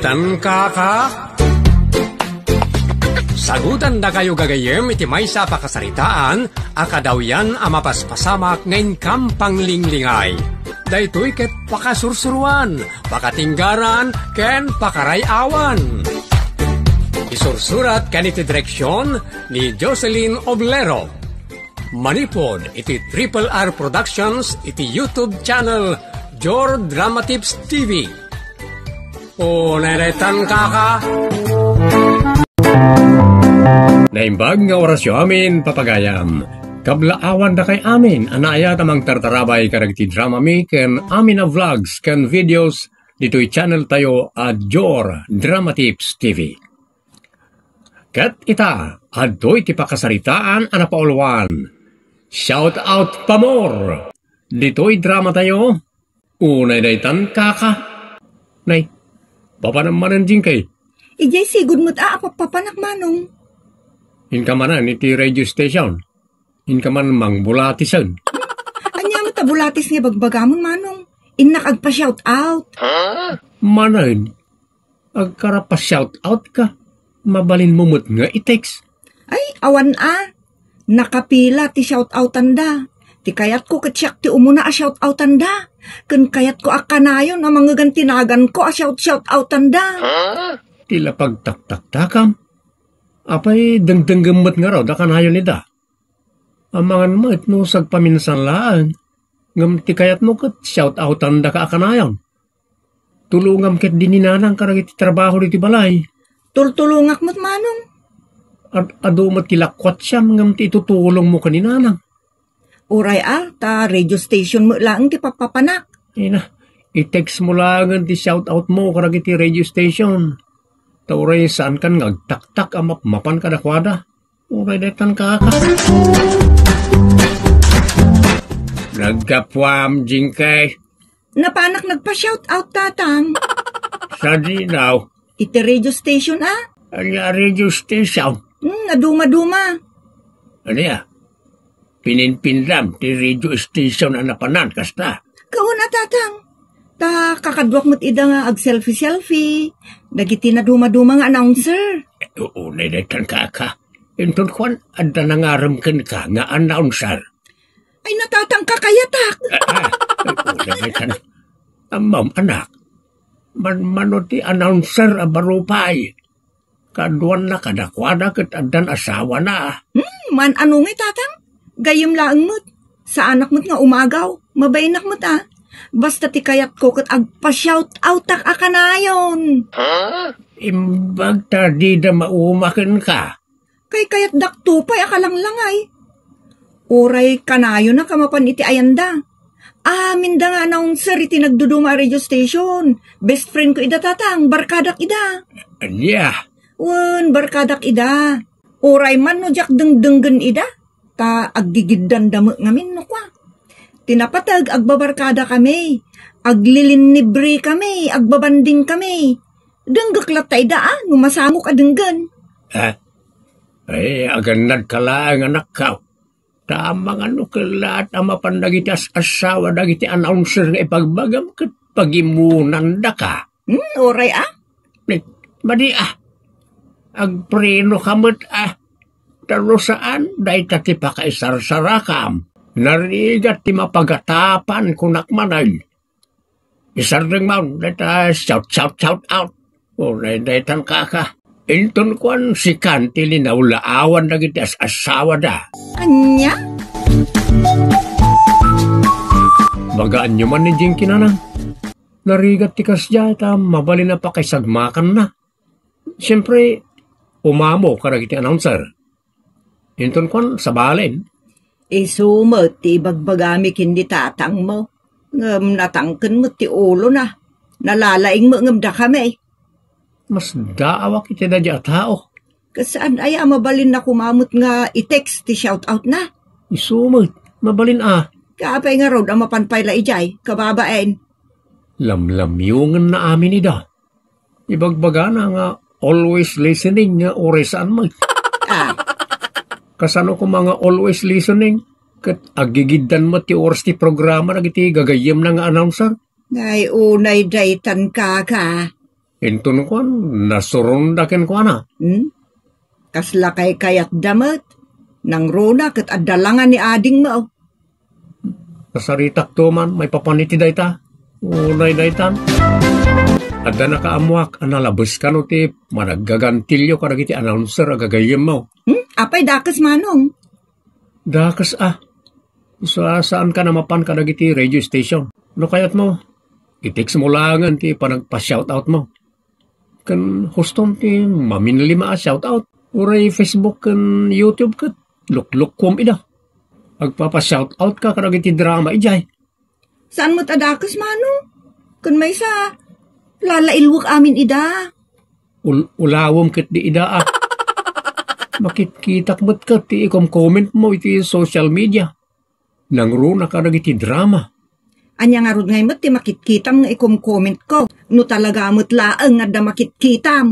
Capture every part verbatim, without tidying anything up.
Tan kaka? Sagutandakayo gagayyem iti maysa a pakasaritaan a kadawyan a mapaspasamak nga inkam panglinglingay. Daytoy ket pakasursuruan, pakatinggaran, ken pakaray-awan. Isursurat ken iti direksion ni Jocelyn Oblero. Manipud iti Triple R Productions iti YouTube channel Jor Drama Tips T V. O, neretan kaka. Naimbag nga orasyo amin, papagayam. Kablaawandakay amin a naayat a mangtartarabay kadagiti drama mi ken amin a vlogs ken videos ditoy channel tayo a Jor Drama Tips T V. Ket ita, adtoy ti pakasaritaan a napauluan. Shout out pa more! Ditoy drama tayo, unay daytan kaka. Nay, papanam manen jingkay. Idiay sigud met a, a papanak manong. Inka manen iti radio station. Inka man mangbulatisen. Ania met a bulatis nga bagbagamon, manong? Innak agpa-shout out. Manen, agkarapa shout out ka. Mabalin mo met nga i-text. Ay, awan a. Nakapila ti shout outanda. Ti kayatko ket siak ti umuna a shout outanda. Ken kayatko a kanayon a mangegan ti naganko a shout shout outanda. Ti la pagtaktaktakam. Apay dengdenggem met ngarud a kanayon ida? Amangan met no sagpaminsan laeng, ngem ti kayatmo ket shout outandaka a kanayon. Tulongam ketdi ni nanang kadagiti trabaho ditoy balay. Tultulongak met, manong. Ad-, adu met ti lakuatsiam ngem ti itutulongmo ken ni nanang. Uray a, ta radio station met laeng ti papapanak. Ina, i-text mo laengen ti shout out mo kadagiti radio station. Ta uray saankan nga agtaktak a mapmapan kadakuada. Uray daytan kaka. Naggapuam, Jingkay. Napanak nagpa-shout out, tatang. Sadino? Iti radio station, a? Ania a radio station? Hmm, naduma-duma. Ania? Pininpindam ti radio station a napanan, kasta? Kauna, tatang. Ta kakaduak met ida nga agselfie-selfie. Dagiti naduma-duma nga announcer. Unay daytan kaka. Inton kuan, adda nangarem kenka nga announcer. Ay, natatang kakayatak. Ah, ah. Ay, unay daytan. Ammom, anak. Manmano ti announcer a barupay. Kaduanna kadakuada ket addan asawana. Hmm, man-ano ngay, tatang? Gayyem laeng met. Saanak met nga umagaw. Mabainak met a. Basta ti kayatko ket agpa-shout outak a kanayon. Imbag ta dida mauma kenka. Kay kayatdak to pay a kalanglangay. Uray kanayonnak a mapan iti ayanda. Aminda nga announcer iti nagduduma a radio station. Best friend ko ida, tatang. Barkadak ida. Ania? Wen, barkadak ida. Uray man no diak dengdenggen ida, ta aggigiddanda met ngamin no kua. Ti napateg, agbabarkada kami. Aglilinnibre kami, agbabanding kami. Denggek latta ida a, no masangok a denggen. Ha? Ay, agannadka laeng, anakko. Ta amangan no kellaat a mapan dagiti as-asawa dagiti announcer nga ibagbagam ket pagimunandaka. Hmm, uray a? Eh, madi a. Agpreno ka met a. Ta no saan, dayta ti pakaisarsarakam. Narigat ti mapagatapan, kunak manen. Isardengmo dayta shout, shout, shout out. Uray daytan kaka. Inton kuan, sikan ti linaw-laawan dagiti as-asawada. Ania? Bagaanyo man ni Jinky, nanang. Narigat ti kasdiay ta mabalin a pakaisagmakanna. Siempre, umamo kadagiti announcer. Inton kuan, sabalen. Isu met ti ibagbagami ken ni tatangmo. Ngem natangken met ti ulona. Nalalaing met ngem dakami. Masdaawak iti daydiay a tao. Ket saan aya a mabalin a koma met nga i-text ti shout out na? Isu met, mabalin a. Kaapay ngarud a mapan pay la idiay, kababain. Lamlamyongenna amin ida. Ibagbagana nga always listening nga uray saan met. Ah. Kasano koma nga always listening? Ket aggigiddan met ti oras ti programa dagiti gagayyemna nga announcer. Ay, unay daytan kaka. Inton kuan, nasuronda kenkuana. Hmm? Kasla kaykayatda met. Nangruna ket adda la nga ni adingmo. Nasaritakto man, maipapan iti dayta. Unay daytan. Adda nakaammoak a nalabes kano ti managgagantilyo kadagiti announcer a gagayyemmo. Hmm? Apay dakes, Manong? Dakes a. Sa-, saanka a mapan kadagiti radio station. No kayatmo, i-text mo laengen ti panagpa-shout out mo. Ken hustom ti maminlima a shout out. Uray Facebook ken YouTube ket luklukkom ida. Agpapa-shout out ka kadagiti drama idiay. Saan met a dakes, Manong? Ken maysa, lalailwek amin ida. Ul-, ulawem ket di ida a. Makitkitak met ket ti ikom-comment mo iti social media. Nangruna kadagiti drama. Ania ngarud ngay met ti makitkitam nga ikom-comment ko? No talaga met laeng nga adda makitkitam.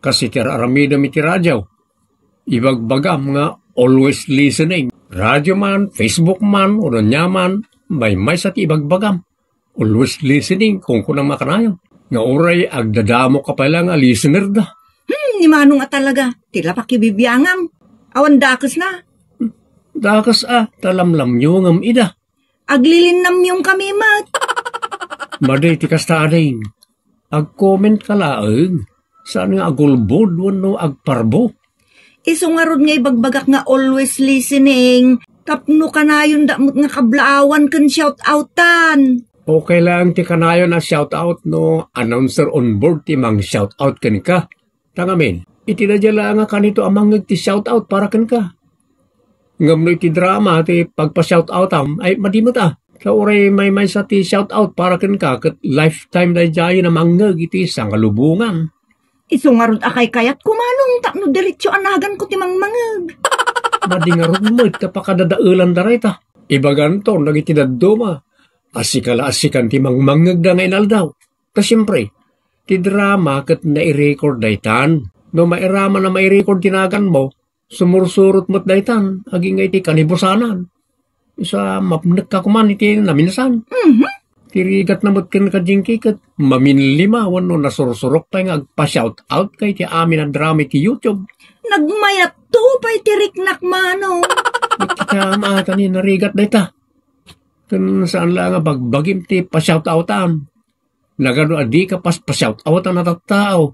Kas iti ar-aramidem iti radio. Ibagbagam nga always listening. Radio man, Facebook man, o ania man, maymaysa ti ibagbagam. Always listening, kunkunam a kanayon. Nga uray agdadamo ka pay la nga listener da. Hmm, ni Manong a talaga. Ti la pakibibiangam. Awan dakes na. Dakes a, ta lamlamyongem ida. Aglilinnamyong kami met. Madi ti kasta, ading. Agcomment ka laeng. Saan nga agulbod wenno agparbo? Isu ngarud nga ibagbagak nga always listening. Tapno kanayon da met nga kablaawan ken shout-outan. Okay lang ti kanayon a shout-out no announcer on board ti mang-shout-out kenka. Ta ngamin, iti daydiay la nga kanito a mangngeg ti shout-out para kenka. Ngem no iti drama ti pagpa-shout-outam, ay madi met a. Ta uray maymaysa ti shout-out para kenka ket lifetime daydiay a mangngeg iti sangalubongan. Isu ngarud a kaykayatko, Manong, tapno diretso a naganko ti mangmangngeg. Madi ngarud met ta pakadadaelan da dayta. Ibaganton dagiti dadduma a sika la a sikan ti mangmangngegda nga inaldaw. Ta siempre, ti drama ket nai-record daytan. No mairaman a mai-record ti naganmo, sumursurot met daytan, agingga iti kanibusanan. Isu a mapnekka koman iti naminsan. Mhm. Ti rigatna met kenka, Jinky, ket maminlima wenno nasursurok pay nga agpa-shout out ka iti amin a drama iti YouTube. Nagmayatto pay ti riknak, Manong. Ket kita maatan ni narigat dayta. Ken saan la nga bagbagim ti pa-shout outam. Nagadu a dika pas pa-shout out a natattao,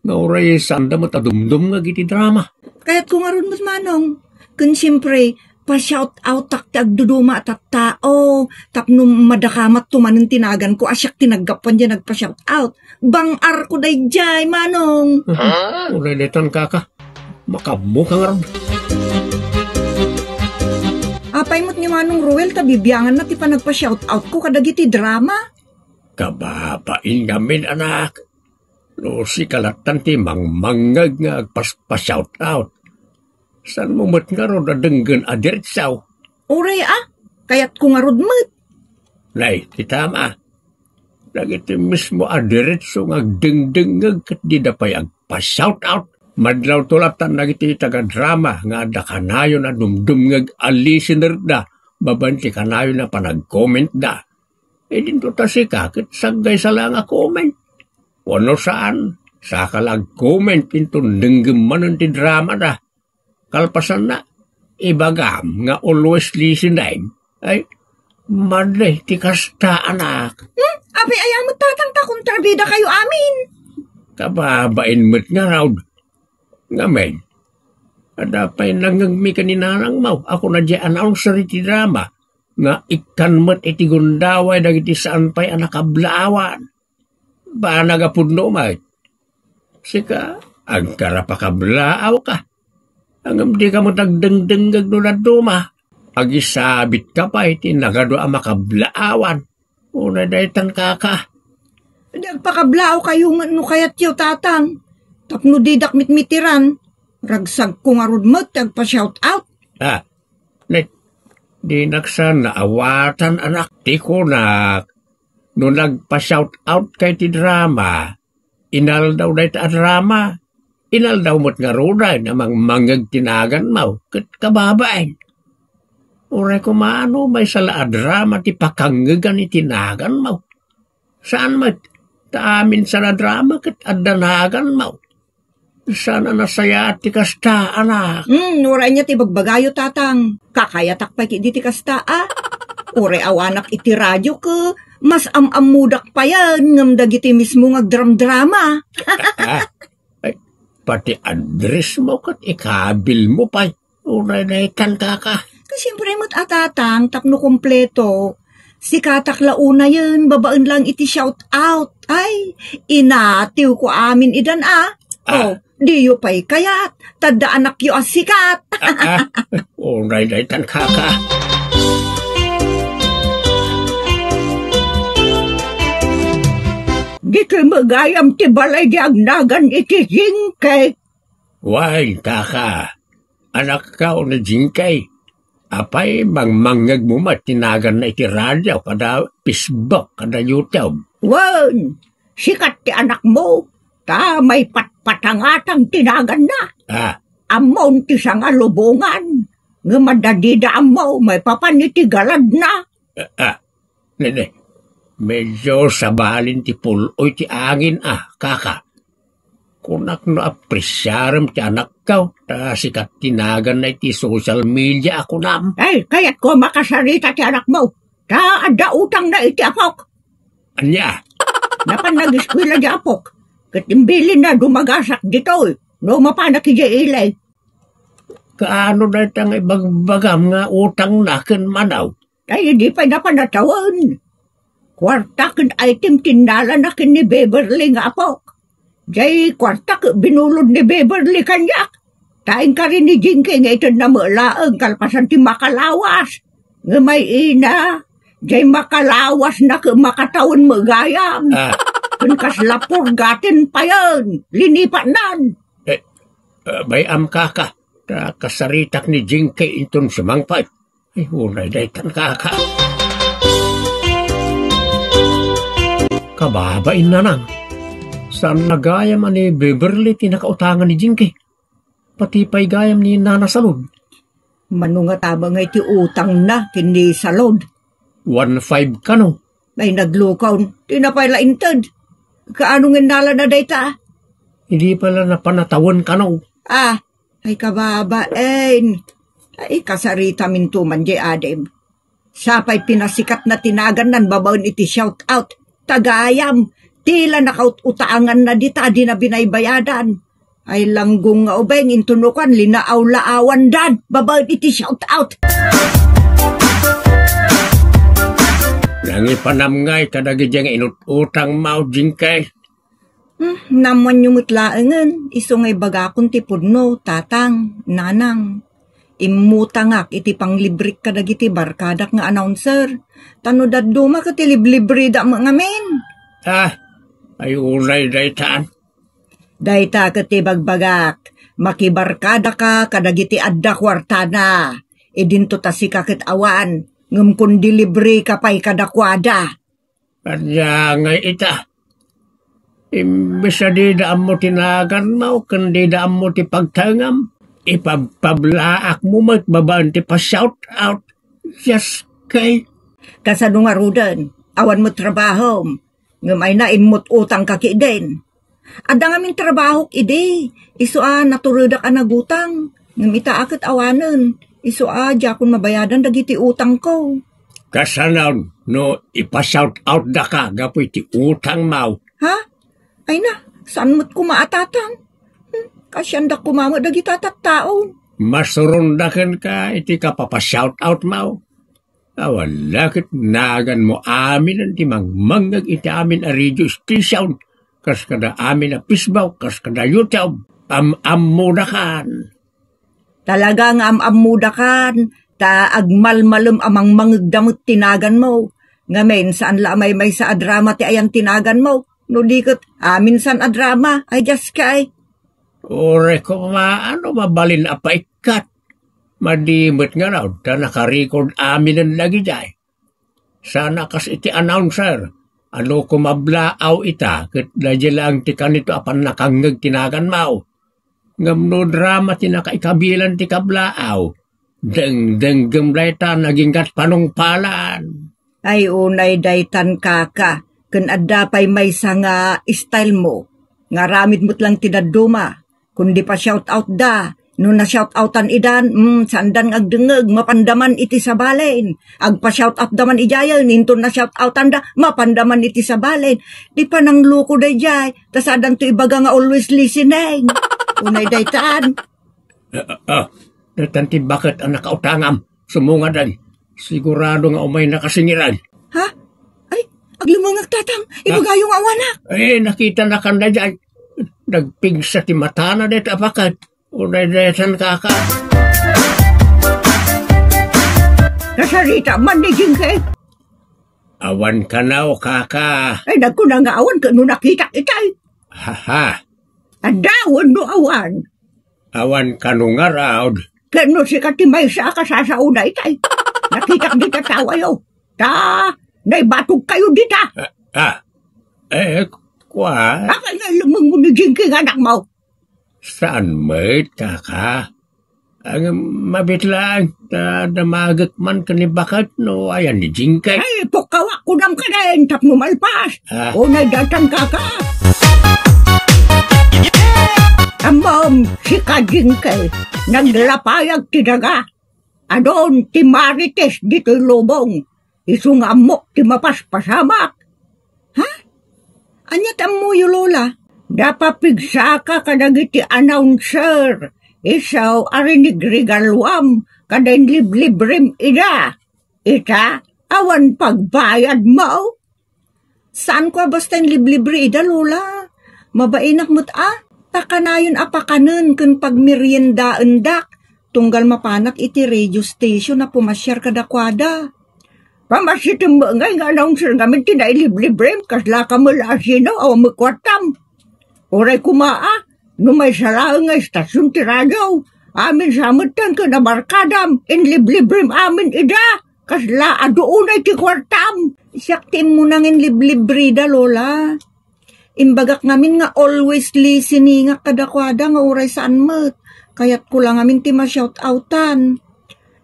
nga uray saanda met a dumdumngeg iti drama. Kayatko ngarud met, Manong. Ken siempre, pa-shout outak ti agduduma a tattao, tapno madakamat tumanen ti naganko a siak ti naggapuan diay nagpa-shout out. Bang-arko daydiay, Manong. Uray daytan, kaka. Makaammoka ngarud. Apay met ni Manong Ruel ta bibianganna ti panagpa-shout outko kadagiti drama? Kababain ngamin, anak. No sika lattan ti mangmangngeg nga agpas-, pa-shout out, saanmo met ngarud a denggen a diretso? Uray a, kayatko ngarud met. Nay, kitam a, dagiti mismo a diretso nga agdengdengngeg ket dida pay agpa-shout out. Madlawto lattan dagiti tagadrama nga adda kanayon a dumdumngeg a listener da babaen ti kanayon a panag-comment da. Idinto ta sika ket saggaysa la nga comment. Wenno saan, saka la ag-comment inton denggem manen ti drama da. Kalpasanna, ibagam nga always listening. Ay, madi ti kasta, anak. Hmm? Apay aya met tatang ta kontrabida kayo amin? Kababain met ngarud. Ngamin, adda pay nangngegmi ken ni nanangmo a kuna diay announcer iti drama nga ikkan met iti gundaway dagiti saan pay a nakablaawan. Banag a pudno met. Sika, agkarapakablaaw ka. Ngem dika met agdengdengngeg no dadduma. Agisabit ka pay ti nagadu a makablaawan. Unay daytan, kaka. Di agpakablaaw kayo met no kayatyo, tatang. Tapno didak mitmitiran, ragsagko ngarud met ti agpa-shout out. Ah, ne, dinak sa naawatan, anak, ti kunak. No nagpa-shout out kay ti drama, inaldaw dayta a drama. Inaldaw met ngaruden a mangmangngeg ti naganmo ket kababain. Uray koma no maysa la a drama ti pakangngegan iti naganmo. Saan met, Ta amin sa nadrama ket adda naganmo. Saan a nasayaat ti kasta, anak. Hmm, uray ania ti bagbagayo, Tatang. Kakayatak pay ketdi ti kasta, a. Uray awanak iti radio ket mas am-ammodak payen ngem dagiti mismo nga agdramdrama. Ah, ay, pati address mo ket ikabil mo pay. Uray daytan, kaka. Ket siempre met a, Tatang, tapno kompleto. Sikatak la unayen, babaen lang iti shout out. Ay, inatiwko amin idan, a. Ah. Oh, diyo pay kayat, tadda anakyo a sikat. Ah, ah. Uray daytan, kaka. Ditoy met gayam ti balay di agnagan iti Jingke. Wen, kaka. Anakko ni Jingke. Apay, mangmangngegmo met ti naganna iti radio, kada Facebook, kada YouTube? Wen, sikat ti anakmo. Ta maipatpatangatang ti naganna. Ah. Ammon ti sangalubongan. Ngem adda dida ammo maipapan iti galadna. Ah, ah. Nene, medyo sabalin ti pul-oy ti angin, a, kaka. Kunak no apresiarem ti anakko, ta sikat ti naganna iti social media a kunam. Ay, kayatko a makasarita ti anakmo, ta adda utangna iti apok. Ania? Napan nagiskuela di apok, ket imbilinna dumagasak ditoy, no mapanak idiay ili. Kaano dayta nga ibagbagam nga utangna ken manaw? Ay, idi pay napan a tawen. Kuarta ken item ti innalana ken ni Beverly nga apok. Jay kuarta ket binulod ni Beverly kaniak. Ta inkari ni Jinky nga itedna met laeng kalpasan ti makalawas. Ngem ay ina, jay makalawasna ket makatawen met gayam. Ah. Ken kasla purgaten payen, linipatnan. Eh, ah, bay-am, kaka, ta kasaritak ni Jinky inton sumangpet. Ay, unay daytan, kaka. Kababain, nanang. Saan na gayam a ni Beverly ti nakautangan ni Jinky? Pati pay gayam ni Nana Salud. Mano nga tama nga iti utangna ken ni Salud? One five kano. Ay, naglukaw. Ti napay la inted. Kaano nga innalana dayta? Idi pay la napan a tawen kano. Ah, ay, kababain. Ay, kasaritaminto man di adim. Sapay pinasikatna ti nagannan babaen iti shout out. Ta gayam, ti la nakaut-utanganna dita a dina binaybayadan. Ay, langgong nga ubeng, inton no kan, linaaw-laawandan babaen iti shout out. Nangipanam ngay kadagiti nga inut-utangmo, Jinky. Hmm, naammoanyo met laengen, isu nga ibagakon ti pudno, tatang, nanang. Immutangak iti panglibrik kadagiti barkadak nga announcer. Ta no dadduma ket iliblibrida met ngamin. Ah, ay, unay daytan. Dayta ket ti bagbagak, makibarkadaka kadagiti adda kuartana. Idinto ta sika ket awan, ngem kundi libreka pay kadakuada. Ania ngay ita? Imbes a dida ammo ti naganmo ken dida ammo ti pagtaengam, ipabpablaakmo met babaen ti pa-shout out. Yes, kay. Kasano ngaruden? Awan met trabahom. Ngem ay na, immut-utangka ketdin. Adda ngamin trabahok idi, isu a naturedak a nagutang. Ngem ita a ket awanen, isu a diakon mabayadan dagiti utangko. Kasano no ipa-shout out daka gapu iti utangmo? Ha? Ay na, saan met koma a tatang? Hmm, kasiandak koma met dagita tattao. Masuronda kenka iti kapapa-shout outmo. Awan la ket naganmo aminen ti mangmangngeg iti amin a radio station, kas kada amin a Facebook, kas kada YouTube. Am-ammodakan. Talaga nga am-ammodakan, ta agmalmalem a mangmangegda met ti naganmo. Ngamin, saan la a maymaysa a drama ti ayan ti naganmo. No di ket, amin saan a drama, ay diaskay. Uray koma, ano mabalin a paikkat? Madi met ngarud ta naka-record aminen dagijay. Sana kas iti announcer, ano kumablaaw ita ket daydiay laeng ti kanito a pannakangngeg ti naganmo. Ngem no drama ti nakaikabilan ti kablaaw, dengdenggem dayta naginggat panungpalan. Ay, unay daytan, kaka, Ken adda pay maysa nga style mo, nga aramid met lang ti dadduma. Kundi pa-shout out da. No na-shout outan idan, mm, saandan nga agdengngeg, mapandaman iti sabalen. Agpa-shout out da man idiayen, inton na-shout outan da, mapandaman iti sabalen. Di pa nangluko daydiay, ta saandanto ibaga nga always listening. Unay daytan. Ah, ah, ah. Daytan ti baket a nakautangam. Sumungadan. Sigurado nga umay nakasingiran. Ha? Ay, aglumengak, Tatang. Ah. Ibagayo nga awanak. Eh, nakita na kan daydiay. Nagpigsa ti matana dayta a baket. Unay daytan, kaka. Nasarita man ni Jinky. Awan kanaw, kaka. Ay, nagkuna nga awan ket no nakitak itay. Haha. Adda wenno awan? Awan kano ngarud. Ket no sika ti maysa a kasasaona itay. Nakitak dita tawayo. Ta, naibatog kayo dita. Ah, ah. Eh, kua? Akan nga lumeng mo ni Jinky nga anak mo? Saan met, kaka? Ang mabit lang, ta damagek man ken ni baket no ayan ni Jinky. Ay, pukawak kunam kaden, tapno malpas. Ah. Unay daytan, kaka. Ammom, sika Jinky, naglapayag ti daga. Adun ti marites ditoy lubong. Isu nga ammok ti mapaspasamak. Ha? Ania ti ammoyo, Lola? Napapigsaka kadagiti announcer. Isu a rinigregaluam kada inliblibrim ida. Ita, awan pagbayad mo? Saanko a basta inliblibri ida, Lola. Mabainak met a. Ta kanayon a pakanen ken pagmeriendaendak, tunggal mapanak iti radio station a pumasiar kadakuada. Pamasitem met ngay nga announcer ngamin ti nailiblibrim, kasla ka met la a sino, awan met kuartam. Uray koma a, no maysa laeng nga istasion ti radio, amin sa metten ken a barkadam, inliblibrim amin ida. Kasla adu unay ti kuartam? Siak ti immuna nga inliblibrida, Lola. Imbagak ngamin nga always listeningak kadakuada nga uray saan met. Kayatko la ngamin ti ma-shout outan.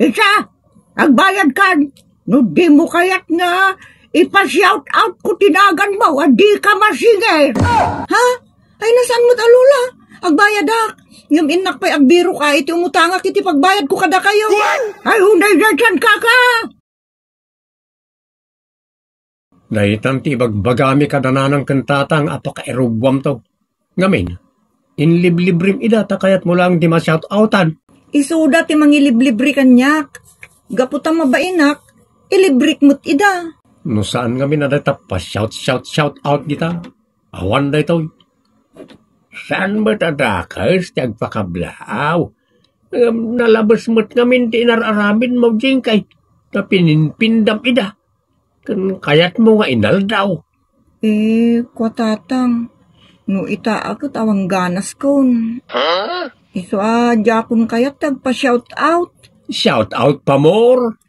Ita, agbayadkan. No dimo kayat nga ipa-shout out ko ti naganmo a dika masinger. Ha? Ay, nasaan met a, Lola? Agbayadak. Ngem innak pay agbirok a iti umutangak iti pagbayadko kadakayo. Ay, unay daytan, kaka! Daytan ti ibagbagami kada nanang ken tatang a pakairugguamto. Ngamin, inliblibrim ida ta kayatmo laeng ti ma-shout outan. Isuda ti mangiliblibri kaniak. Gapu ta mabainak, ilibrek met ida. No saan ngamin a dayta pa-shout, shout, shout out dita. Awan daytoy. Saan met a dakes ti agpakablaaw? Ngem nalabes met ngamin ti inar-aramidmo, Jinky, ta pininpindam ida. Ken kayatmo nga inaldaw. Eh, kua tatang, no ita a ket awan ganaskon. Isu a diakon kayat ti agpa-shout out. Shout out pa more.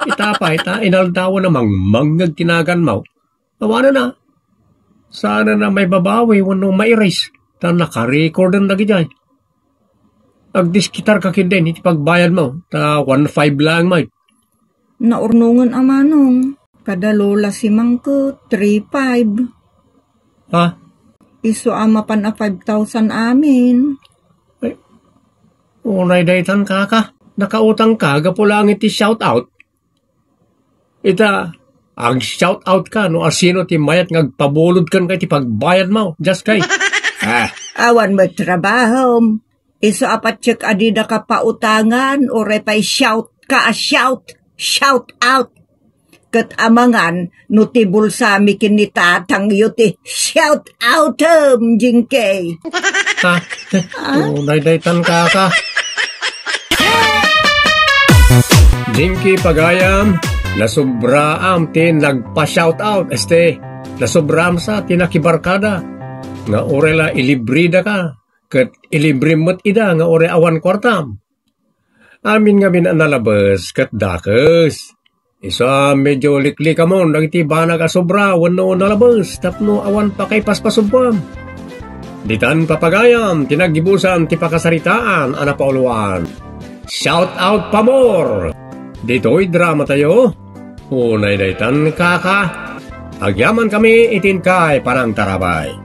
Ita pay ta inaldawen a mangmangngeg ti naganmo. Awanen a. Saanen a maibabawi wenno mairis, ta nakarecorden dagidiay. Agdiskitarka ketdin iti pagbayadmo, ta one five laeng met. Naurnongen a manong, kada Lola Simang ket three five. Ha? Isu a mapan a five thousand amin. Ay, unay daytan, kaka. Nakautangka gapu laeng iti shout out. Ita, ag-shout out ka no asino ti mayat nga agpabulod kenka iti pagbayadmo, Jinky. Ah. Awan met trabahom. Isu a patiek a dida ka pautangan, uray pay shout ka a shout, shout out. Ket amangan no ti bulsami ken ni tatangyo ti shout outem, Jinky. Ha? Ah? Oh, daytan, kaka. Jinky pagayam, nasubraam ti nagpa-shout out, este, nasubraam sa ti nakibarkada. Nga uray la ilibrida ka, ket ilibrem met ida nga uray awan kuartam. Amin ngamin a nalabes ket dakes. Isu a medio liklikamon dagiti banag a sobra wenno nalabes tapno awan pakaipaspasubam. Ditan papagayam ti naggibusan ti pakasaritaan a napauluan. Shout out pa more! Ditoy drama tayo. Unay daytan, kaka. Agyamankami iti inkay panangtarabay.